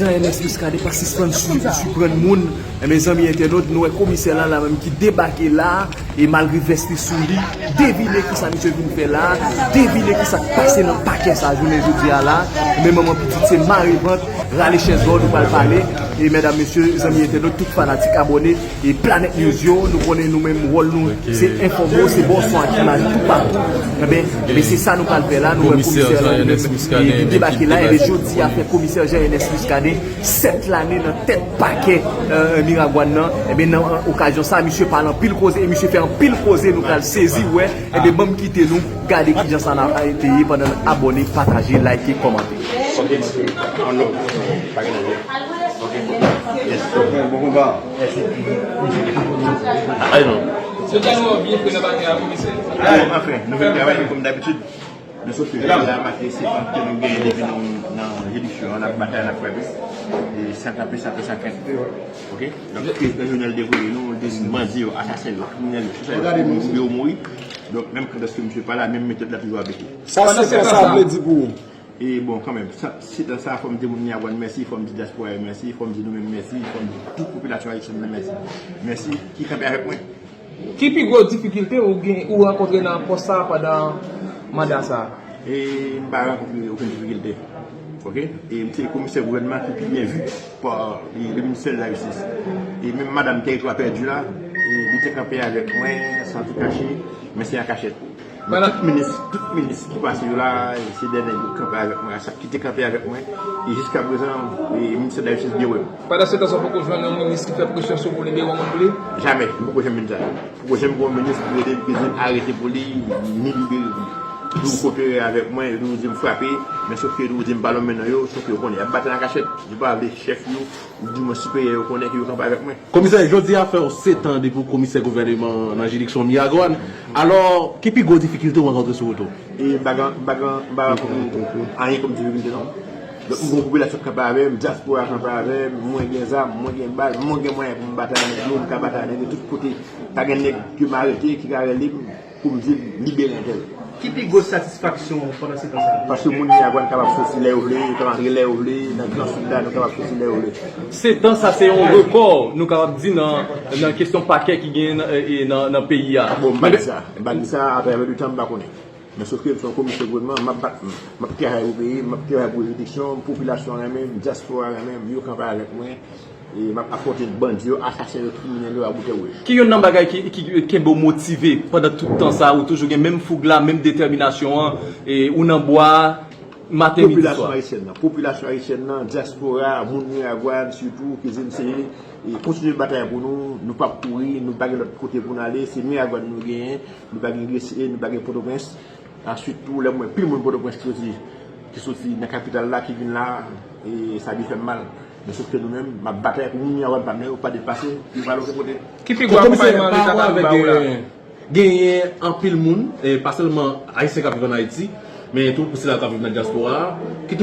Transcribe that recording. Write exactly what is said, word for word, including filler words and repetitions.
Jan Ernest Muscadin pa sispann siprann moun. Enben, zanmi entènot, nou wè komisè la, la menm ki debake la, e malgre vès li sou li, devine kisa misye vin fè la, devine kisa k pase nan pakè sa jounen jodi a la. Enben, manman pitit se mare vant, rale chèz bò, nou pral pale. E medam, mesye, zanmi entènot, tout fanatik, abòne, e Planet News yo, nou konnen nou menm wòl nou se enfòme w, se ba w son ak imaj toupatou. Enben, enben, se sa nou pral fè la, nou wè komisè Jan Ernest Muscadin li debake la, enben, jodi a fè komisè Jan Ernest Muscadin sèt lane nan tèt pakè Miragwàn nan. Enben, nan okazyon sa, misye pale anpil koze, e misye fè anpil koze, nou pral sezi wè. Enben, ban m kite nou gade kijan sa te ye pandan n ap abòne, pataje, like, kòmante. Ok, an lòd. Pa gen anyen. Ok. Yes. Ok, bon konba. Mèsi. Ay non. Se jan nou byen fè nan bagay la, komisè. Bon, anfen, nou vin travay kòm dabitid. Men sof ke jodi a make sèt an ke nou genyen depi nou nan jiridiksyon an, n ap batay, n ap frape. E san kanpe, san pè, san krent. Ok? Donk, prezidan Jovenel devoye nou, li te di bandi yo, asasen yo, kriminèl yo, sou sa yo, yo mouri. Donk, menm kandaske misye pa la, menm metòd la toujou aplike. Sa sèt an sa vle di pou ou? E bon, kanmenm, sa, sèt an sa, fò m di moun Miragwàn mèsi, fò m di dyaspora yo mèsi, fò m di nou menm mèsi, fò m di tout popilasyon ayisyèn nan mèsi. Mèsi, ki kanpe avèk mwen. Ki pi gwo difikilte ou gen, ou rankontre nan pòs sa a pandan manda sa a? E m pa rankontre okenn difikilte. Ok? E m se komisè gouvènman ki pi byen vi pa le ministè de la jistis. E menm madanm Tèritwa Pèdi la, e li te kanpe avèk mwen, san tou kache, men se an kachèt. Men tout minis, tout minis ki pase yo la, se de nèg yo kanpe avèk mwen, sa ki te kanpe avèk mwen. E jiska prezan, e ministè de la jistis byen wè m. Pandan se tan sa, w poko jwenn yon minis ki fè presyon sou ou pou libere yon moun pou li? Jamè, m poko janm jwenn sa. Poko janm gen yon minis ki rele m, ki di m arete pou li, ni libere pou li. Yo toujou kopere avèk mwen, yo toujou di m frape, men sof ke yo toujou di m pa lonmen nan yo, sof ke yo konnen y ap batay an kachèt, yo pa vle chèf yo, di mwen siperyè yo konnen ke yo kanpe avèk mwen. Komisè, jodi a fè w sèt an depi w komisè gouvèneman nan jiridiksyon Miragwàn. Alò, ki pi gwo difikilte w rankontre sou wout ou? E m pa gen, m pa gen, m pa rankontre anyen kòm difikilte non. Donk, m gen yon popilasyon k kanpe avè m, dyaspora kanpe avè m, mwen gen zam, mwen gen bal, mwen gen mwayen pou m batay nèg yo, m ka batay nèg yo tout kote. Pa gen nèg ke m arete ki ka rele m pou m di l libere entèl. Ki pi gwo satisfaksyon w pandan se tan sa a? Paske moun Miragwàn kapab soti lè yo vle, yo kapab antre lè yo vle, nan Gran Sid la, nou kapab soti lè yo vle. Sèt an sa se yon rekò, nou kapab di, nan, nan kesyon pakè ki genyen nan, e, nan, nan peyi a. Bon, m pa di sa. M pa di sa, atravè le tan, m pa konnen. Men sof ke m se yon komisè gouvènman, m ap bat, m ap travay pou peyi m, m ap travay pou jiridiksyon m, popilasyon an renmen m, dyaspora renmen m, yo kanpe avèk mwen. E m ap afwonte bandi yo, asasen yo, kriminèl yo a boutèwouj. Ki youn nan bagay ki, ki kenbe w motive pandan tout tan sa a, ou toujou gen menm foug la, menm detèminasyon an, e ou nan bwa a, maten, midi, swa? Popilasyon ayisyèn nan, popilasyon ayisyèn nan, dyaspora, moun Miragwàn sitou, ki di m se, e kontinye batay pou nou, nou p ap kouri, nou pa gen lòt kote pou n ale, se Miragwàn nou genyen, nou pa gen Gresye, nou pa gen Pòtoprens. Answit tou, lè m wè pil moun Pòtoprens ki soti, ki soti nan kapital la, ki vin la, e sa byen fè m mal. Men sof ke nou menm, m ap batay pou moun Miragwàn pa m nan yo pa deplase, pou yo pa ale okenn kote. Ki pi gwo akonpayman Leta ta vin ba ou la? Komisè, genyen anpil moun, e pa sèlman Ayisyen k ap viv ann Ayiti, men tou pou sila k ap viv nan dyaspora a, ki